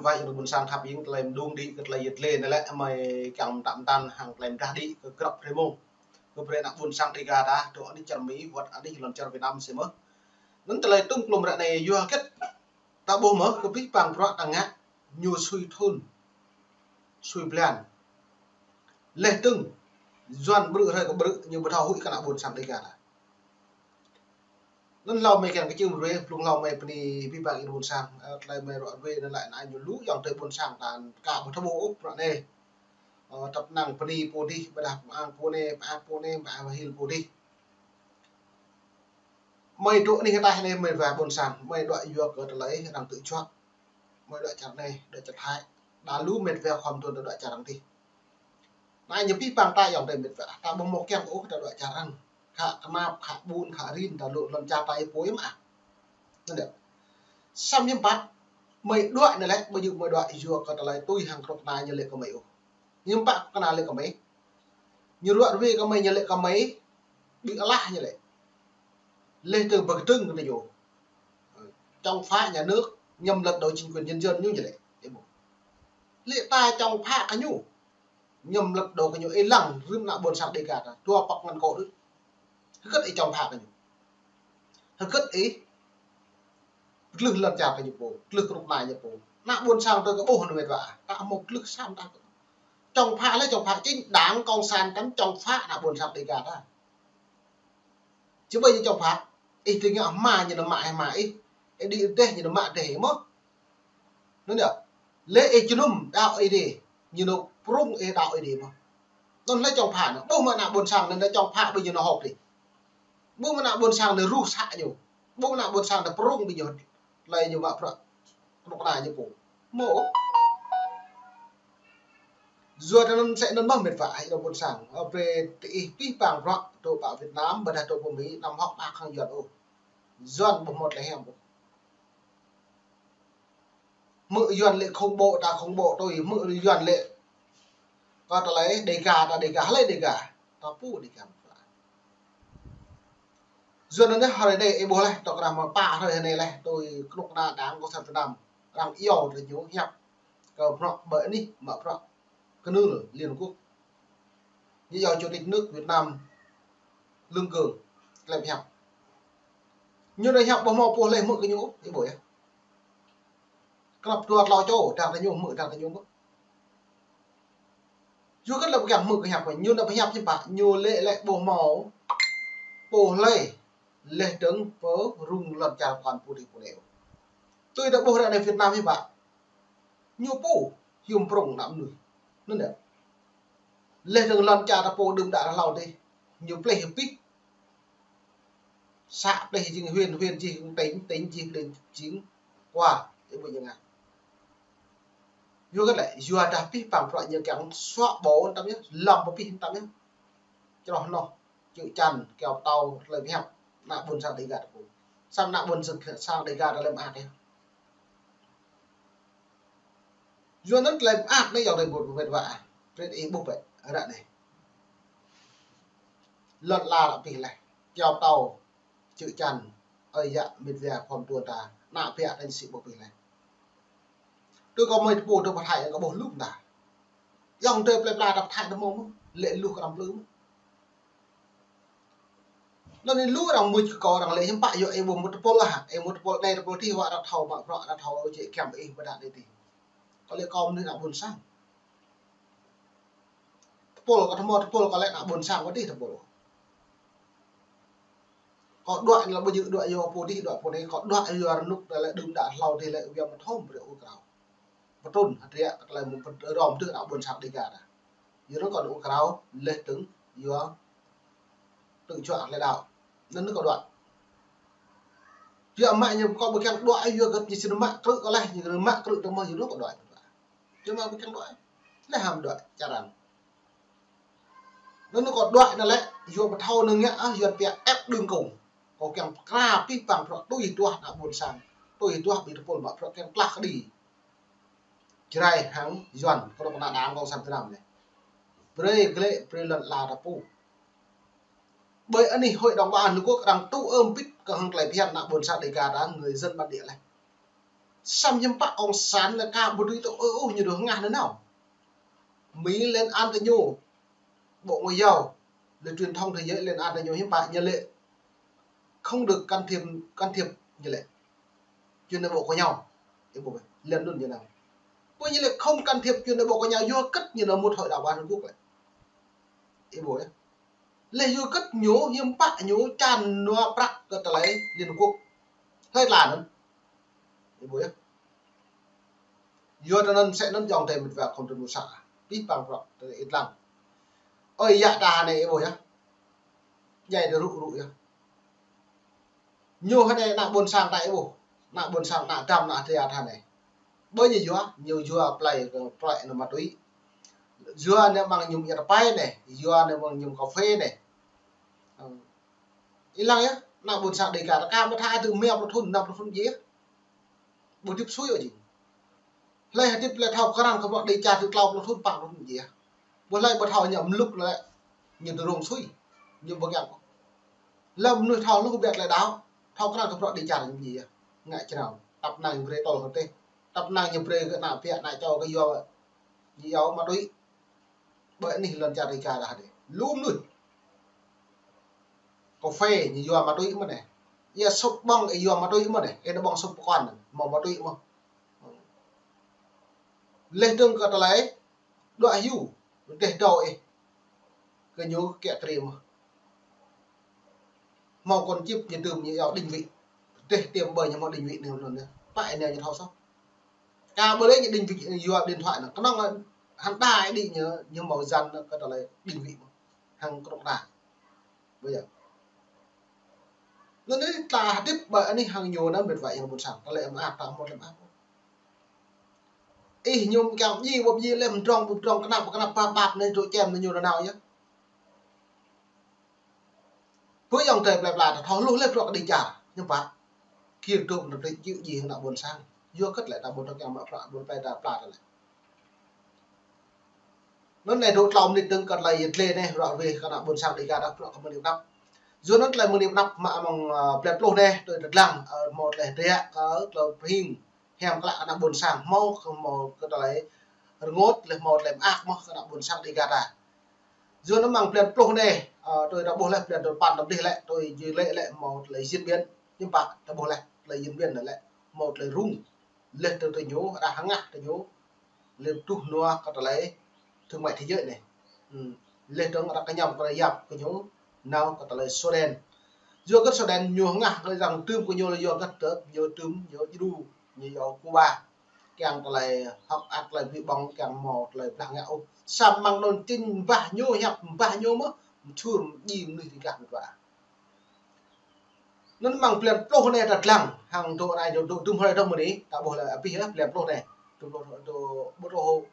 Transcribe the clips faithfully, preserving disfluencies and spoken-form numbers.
Ba ƀing ƀôn sang khăp ing tơlơi mơdung đĭ kơ tơlơi yet lĕ anai lĕ mơi kiăng mơtam mơtam hăng tơlơi mơdah đĭ kơ grăp rơmông. Kơ brơi ană ƀôn sang Dega ta, dŏ anih čar Mi, wơ̆t anih lŏn čar Việt Nam sĭ mơ̆. Anŭn tơlơi tŭm klum ră anai yua hơget ta ƀuh mơ̆ kơ pih pang bruă ta ngă ñu sui thŭn, sui blan. Leh tơ̆ng, Yuan ƀrư̆ hrơi kơ ƀrư̆ ñu ƀu thâo huĭ kơ ană ƀôn sang Dega ta. Anŭn hlâo mơi kiăng kơ čim ruai, blung hlâo mơi bơni pih pang ƀing ƀôn sang, ơ, tơlơi mơi ruă ruai anŭn lĕ anai ñu lu ayŏng adơi ƀôn sang ta ka ƀu thâo ƀuh ôh bruă anai. Ơ, tăp năng bơni pô dih, ƀôdah pơang pô anai, pơang pô anai, pơang hil pô dih. Mơi dŏ anih ataih anai mơi wai ƀôn sang, mơi đuaĭ yua kơ tơlơi arăng tơjuă. Mơi đuaĭ čar anai, đuaĭ čar Thái. Đa lu mĕt wa khŏm tuan đuaĭ čar arăng dih. Anai ñu pih pang ta ayŏng adơi mĕt wa. Ta ƀu hmâo kiăng ôh ta đuaĭ čar arăng. Khă kơnap, khă ƀun, khă rin, ta lu lŏn čar ta ih pô ih mă. Anŭn yơh. Samơ̆ hiư̆m pă, mơi đuaĭ anai lĕ, ƀu djơ̆ mơi đuaĭ yua kơ tơlơi tui hăng kơnuk kơna ñu lĕ kơ mơi ôh. Hiư̆m pă kơnuk kơna lĕ kơ mơi. Ñu ruă ruai kơ mơi, ñu lĕ kơ mơi, ƀing alah ñu lĕ. Leh tơ̆ng pơkơdơ̆ng kơ ñu. Chống phá nhà nước, nhằm lật đổ chính quyền nhân dân ñu ñu lĕ. Lĕ ta chống phá kơ ñu. Nhằm lật đổ kơ ñu, ih lăng rĭm ană ƀôn sang Dega ta, dua pŏk ngăn kŏ rĭm. Hơget ih chống phá kơ ñu. Hơget ih pơtlưh lŏn čar kơ ñu pô, pơtlưh kơnuk kơna ñu pô. Ană ƀôn sang ta kơ ƀuh anŭn mĕt wa. Ta hmâo pơtlưh sa mơta. Chống phá lĕ chống phá chính đảng cộng sản ta chống phá ană ƀôn sang Dega ta. Či ƀai ñu chống phá. Ih tơngia hma ñu nao mă hma ih. Ih đĭ rơdêh ñu nao mă rơdêh mơ̆. Anŭn yơh. Lĕ ih jơnum đaŏ Ơi Adai. Ñu nao prung ih đaŏ Ơi Adai mơ̆. Anŭn lĕ chống phá anŭn. Ƀuh mơ̆ ană ƀôn sang anŭn lĕ chống phá ƀing ñu nao hŏk đĭ. Ƀuh mơ̆ ană ƀôn sang anŭn ruh să ñu. Ƀuh mơ̆ ană ƀôn sang anŭn prung ƀing ñu. Tơlơi ñu mă bruă. Kơnuk kơna ñu pô. Mơ̆. Yua anŭn sĕ anŭn mơ̆ mĕt wa ayŏng adơi ƀôn sang. Ơ, brơi tơ ih pih pang bruă dŏ pơ Việt Nam, ƀôdah dŏ pơ Mi, anăm hŏk mơak hăng Yuan ôh. Yuan ƀu hmâo tơlơi hiam ôh. Hmư̆ Yuan lĕ khủng bố, ta khủng bố tui, hmư̆ Yuan lĕ kơ tơlơi Dega, ta Dega, hlơi Dega. Ta pô Dega mơ̆. Yuan anai hrơi anai ih ƀuh leh, tŏ kơ arăng mă pă hrơi anai leh, tui kơnuk kơna đảng cộng sản Việt Nam. Arăng iâu tơ ñu hiăp. Kơ bruă ƀơi anih, mă bruă kơnưl Liên Hợp Quốc. Ñu iâu Chủ tịch nước Việt Nam Lương Cường, tơlơi hiăp. Ñu anai hiăp ƀu hmâo pô hlơi hmư̆ kơ ñu, ih ƀuh yơh. Kơnăp dua tlâo čô, dăng tơ ñu hmư̆, dăng tơ ñu hmư̆. Yua hơget lĕ ƀu kiăng hmư̆ kơ hiăp kơ ñu, ñu anai pơhiăp hiư̆m pă, ñu lĕ lĕ ƀu hmâo pô hlơi leh dơ̆ng pơrŭng lŏn čar pơkŏn pô dih pô anai. Tui ta ƀuh ră anai Việt Nam hiư̆m pă. Ñu pô hiư̆m prung ană mơnuih. Anŭn yơh. Leh dơ̆ng lŏn čar ta pô đưm đă hlâo dih. Ñu pleh pih. Să pleh jing huyện, huyện jing tỉnh, tỉnh jing pleh jing kwar. Ih ƀuh ñu ngă. Yua hơget lĕ, yua dah pih pang bruă ñu kiăng xóa bỏ tăm yơh, lăm pơ pih tăm yơh. Čroh noh. Čư̆ čan, kơyâo pơtâo, tơlơi pơhiăp, ană ƀôn sang Dega ta pô. Samơ̆ ană ƀôn sang, sang Dega ta lĕ mơak yơh. Yua anŭn tơlơi mơak anai ayŏng adơi ƀôn mĕt wa. Brơi ih ƀuh bĕ, ră anai. Lŏn ala ră pih leh, kơyâo pơtâo, čư̆ čan, ơi yă mĕt wa khŏm tuan ta, ană ƀiă ta ñu sĭ ƀuh pih leh. Tui kâo mơi tơpul tơ pơthai kâo ƀuh lu mơta. Ayŏng adơi plơi pla ta pơthai tơ mơ̆ mơ̆, lĕ lu kơ arăng plư mơ̆. Anŭn anai lu arăng mưč kơ kâo arăng lĕ hiư̆m pă yua ih ƀu mŭt tơpul lah, ih mŭt tơpul anai tơpul dih wă arăng thâo mă bruă arăng thâo jĕ kiăng ih ƀơdah anai dih. Kâo lĕ kâo mơnuih ană ƀôn sang. Tơpul kâo tơ mơ̆ tơpul kâo lĕ ană ƀôn sang kâo dih tơpul. Kâo đuaĭ anai lĕ ƀu djơ̆ đuaĭ yua pô dih đuaĭ pô anai, kâo đuaĭ yua rơnŭk anai lĕ đưm đă hlâo dih lĕ wơ̆t mơthôm brơi ur krao. Pơtrŭn hơdră kơ tơlơi mơ̆ pơdrŏm tơ̆ ană ƀôn sang Dega ta. Yua anŭn kâo ur krao leh dơ̆ng yua tơ̆ čuă tơlơi đaŏ. Anŭn kâo đuaĭ. Yua mă ñu kâo ƀu kiăng đuaĭ yua hơget ñu sĭ mă krư̆ kâo leh, ñu mă krư̆ tơ mơ̆ yua anŭn kâo đuaĭ. Yua mă ƀu kiăng đuaĭ. Leh hăm đuaĭ čar arăng. Anŭn kâo đuaĭ anai lĕ, yua pơthâo anai ngă, ah, Yuan pia ép đường cùng. Kâo kiăng pơkra pih pang bruă tui duah ană ƀôn sang. Tui duah ƀing tơpul mă bruă kiăng plah kơđi. Jrai hăng Yuan, kơnuk kơna đảng cộng sản Việt Nam anai. Brơi glĕ, brơi lŏn ala ta pô. Ƀơi anih Hội đồng Bảo an Liên Hợp Quốc arăng tŭ ơm pit kơ hăng tơlơi phiăn ană ƀôn sang Dega ta người dân bản địa leh. Samơ̆ hiư̆m pă cộng sản lĕ ka ƀu dưi tŭ ư ôh ñu dŏ hơngah nanao. Mỹ lên án tơ ñu. Bộ Ngoại giao, lĕ truyền thông thế giới lên án tơ ñu hiư̆m pă ñu lĕ không được can thiệp, can thiệp ñu lĕ chuyện nội bộ của nhau. Ih ƀuh, lên luôn ñu nao. Ƀu ñu lĕ không can thiệp chuyện nội bộ của nhau, yua hơget ñu nao mŭt hội đồng bảo an Liên Hợp Quốc lĕ. Ih ƀuh yơh. Lĕ yua hơget ñu hiư̆m pă ñu čan nua prăk kơ tơlơi Liên Hợp Quốc. Hơi tla anŭn. Ih ƀuh yơh. Yua tơ anŭn sĕ anŭn yŏng tơ mĭt wa khŏm tơ nu sa. Pih pang prăk tơ ih lăng. Ơi yă ta anai ih ƀuh yơh. Djai tơ rŭ rŭ yơh. Ñu hơnai ană ƀôn sang ta ih ƀuh. Ană ƀôn sang ană dăm ană tria ta anai. Ƀơi ñu yua, ñu yua plei kơ plei nao ma túy. Yua nao mơ̆ng ñum ia tơpai anai, yua nao mơ̆ng ñum cà phê anai. Ih lăng yơh, ană ƀôn sang Dêga ta ka mă tha tơ mia pluh thŭn, năm pluh thŭn djai. Ƀu hơdip sui ôh jing. Hlơi hơdip lĕ thâo krăn kơ bruă Dêga tơ klâo pluh thŭn, pă pluh thŭn djai. Ƀu hlơi ƀu thâo ñu mlŭk lĕ ñu tơ rông sui. Ñu ƀu kiăng. Lơ̆m mơnuih thâo hluh biă tơlơi đaŏ, thâo krăn kơ bruă Dêga ñu djai. Ngă čơnao, tăp năng ñu brơi tơl kơ teh. Tăp năng ñu brơi kơ ană ƀiă ană čô kơ yua ñu iâu ma túy. Ƀơi anih lŏn čar Dêga đah dêh. Lu mơnuih. Cà phê ñu yua ma túy mơ̆n anai. Ia sŭp ƀơ̆ng ih yua ma túy mơ̆n anai. Ih nao ƀơ̆ng sŭp pơkŏn anai, hmâo ma túy mơ̆n. Leh dơ̆ng kơ tơlơi đuaĭ hyu, rơdêh dâo ih. Kơ ñu kiă kriê mơ̆n. Hmâo kŏn čip ñu tơm ñu iâu định vị. Rơdêh tiêm ƀơi ñu hmâo định vị anai anŭn anai. Pă ih nao ñu thâo soh. Ka ƀơi lĕ ñu định vị yua điện thoại anŭn. Kơnơ̆ng hăng đa ih đĭ ñu, ñu hmâo dân kơ tơlơi định vị mơ̆n. Hăng krŏk đa. Ƀu djơ̆. Anŭn anai ta hơdip ƀơi anih hăng ñu anŭn mĭt wa ayŏng ƀôn sang. Tơlơi mơak ta hmâo tơlơi mơak. Ih ñu kiăng djai, ƀuh djai lĕ mdrŏng, ƀuh mdrŏng, kơnăp, kơnăp, ƀap, ƀap anai, dŏ čem anai ñu nanao yơh. Ƀu yŏng tơ plei pla ta thâo hluh lĕ bruă kơ Dêga, hiư̆m pă. Kiăng dŏ mơ̆n tơ djai djai hăng ană ƀôn sang. Yua hơget lĕ ta ƀu thâo kiăng mă bruă ƀôn plei ta pla ta lĕ. Anŭn anai dŏ klâo mơnit dơ̆ng kơ tơlơi yet lĕ anai, ră ruai kơ ană ƀôn sang Dêga đah bruă kơ mơnit pơnăp. Yua anŭn tơlơi mơnit pơnăp mă amăng, ơ, blan pluh anai, tui tơdlăng, ơ, hmâo tơlơi hơdră, ơ, tơlơi pơhing, hiam klă kơ ană ƀôn sang, hmâo, hmâo kơ tơlơi rơngot, lĕ hmâo tơlơi mơak mơ̆n kơ ană ƀôn sang Dêga ta. Yua anŭn amăng blan pluh anai, ơ, tui ta ƀuh lĕ blan dua păn tơm dih lĕ, tui jui lĕ lĕ hmâo tơlơi diễn biến, hiư̆m pă ta ƀuh lĕ tơlơi diễn biến lĕ, hmâo tơlơi rŭng. Leh dơ̆ng tơ ñu, rah hơngah tơ ñu. Leh truh nua kơ tơlơi thương mại thế giới anai. Hm. Leh dơ̆ng rah kơñăm kơ yap kơ ñu, nao kơ tơlơi Sudan. Yua hơget Sudan ñu hơngah kơ arăng tơm kơ ñu lĕ yua hơget tơl, ñu tơm, ñu djru, ñu iâu Cuba. Kiăng tơlơi hơ̆k ăt tơlơi ƀu ƀơ̆ng, kiăng hmâo tơlơi blah ngă ôh. Samơ̆ mơ̆ng anŭn čing bah ñu, hiăp bah ñu mơ̆n, mơčur djai mơnuih Dêga mĭt wa. Anŭn amăng blan pluh anai ta dlăng, hăng dŏ anai dŏ, dŏ tơm hrơi dơ̆ng mơ̆n anai, ta ƀuh lĕ abih yơh blan pluh anai. Tơm pluh, tơm ƀu truh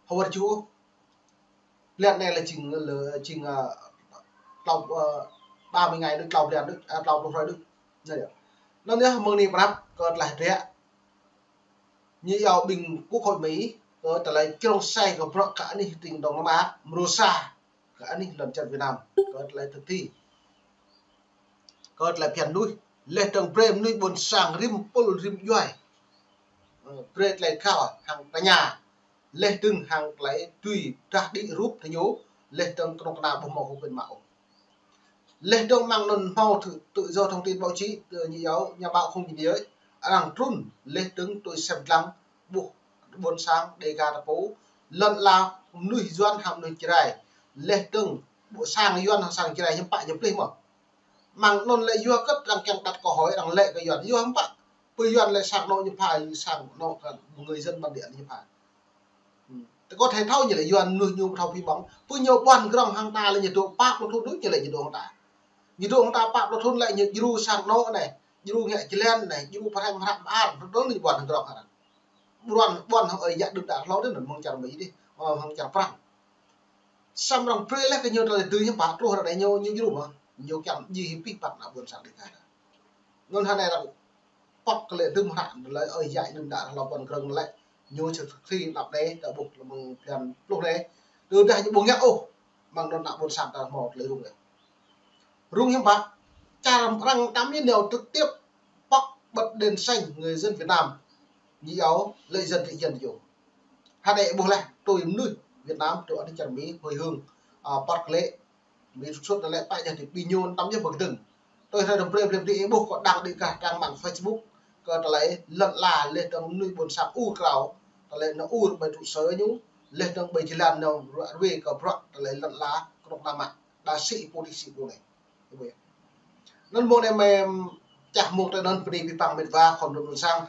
hơwơ̆t juh. Blan anai lĕ jing, lĕ jing, ơ, klâo, ơ, ba mươi ngày đôč, klâo blan đôč, ơ, klâo pluh hrơi đôč. Anŭn yơh. Anŭn yơh mơ̆ng anai pơnăp kơ tơlơi hơdră. Ñu iâu ƀing Quốc hội Mỹ, kơ tơlơi črông sai kơ bruă kơ anih tring Đông Nam Á, mrô sa kơ anih lŏn čar Việt Nam, kơ tơlơi thực thi, kơ tơlơi phiăn mơnuih, leh dơ̆ng brơi mơnuih ƀôn sang rĭm pul rĭm djuai. Ơ, brơi tơlơi khăp hăng tơña, leh dơ̆ng hăng tơlơi tui drah đĭ rup tơ ñu, leh dơ̆ng kơnuk kơna ƀu hmâo quyền mă ôh. Leh dơ̆ng mơ̆ng anŭn hmâo tự, tự do thông tin báo chí, tơ ñu iâu nhà báo không biên giới, arăng trŭn, leh dơ̆ng tui sem lăng, ƀuh ƀôn sang Dêga ta pô, lŏn ala mơnuih Yuan hăng mơnuih Jrai, leh dơ̆ng ƀuh sang Yuan hăng sang Jrai hiư̆m pă ñu plih mơ̆n. Mơ̆ng anŭn lĕ yua hơget arăng kiăng đặt câu hỏi arăng lĕ kơ Yuan, yua hiư̆m pă, pơ Yuan lĕ sang anŏ ñu pha, sang anŏ kơ người dân bản địa ñu pha. Hm. Tơkŏt hơtai thâo ñu lĕ Yuan mơnuih ñu ƀu thâo pơhiăp ƀơ̆ng. Pơ ñu ƀuăn grŏng hăng ta lĕ ñu dŏ pă pluh thŭn đôč ñu lĕ ñu dŏ hăng ta. Ñu dŏ hăng ta pă pluh thŭn lĕ ñu djru sang anŏ anai, djru ngă jơlan anai, djru pơhrăm hrăm mơar, pluh thŭn ñu ƀuăn grŏng hăng ta. Ƀuăn, ƀuăn hăng ơi yă đưm đă hlâo dih anŭn mơ̆ng čar Mỹ dih, ơ, hăng čar Prăng. Samơ̆ arăng brơi leh kơ ñu tơlơi dưi hiư̆m pă truh ră anai ñu, ñu djru mơ̆n. Ñu kiăng djai hĭ pih pă ană ƀôn sang Dêga ta. Anŭn hơnai arăng pŏk kơ lĕ dŭm hră, lĕ ơi yă đưm đă hlâo ƀuăn grŏng lĕ. Ñu čơkri anăp anai, ta ƀuh lĕ mơ̆ng blan pluh anai. Tơdah ñu ƀu ngă ôh, mơ̆ng anŭn ană ƀôn sang ta hmâo tơlơi rŭng lĕ. Rŭng hiư̆m pă, čar arăng tăm ñu nao trực tiếp pŏk bật đèn xanh người dân Việt Nam. ñu yua lợi dân trị dân chủ. Hơdai ƀuh laih, tui mơnuih Việt Nam, tui anai čar Mi, hơi hương, a, păt klĕ, Mi sut sut lĕ pă jah ti ƀing ñu tăm jah pơkơdơ̆ng. Tui hrơi dăm brơi brơi ti ƀuh kơ đăng đĭ kah trang mạng Facebook, kơ tơlơi lŏn ala leh dơ̆ng mơnuih ƀôn sang ur krao, tơlơi nao ur ƀơi trụ sở ñu, leh dơ̆ng ƀơi jơlan nao ruă ruê kơ bruă tơlơi lŏn ala kơnuk kơna mă, đa sĭ pô ti sĭ pô anai. Anŭn mơ̆ng anai mơ̆ čah mơ̆ng tơ anŭn bơni abih bang met wa khŏm lŏn ƀôn sang,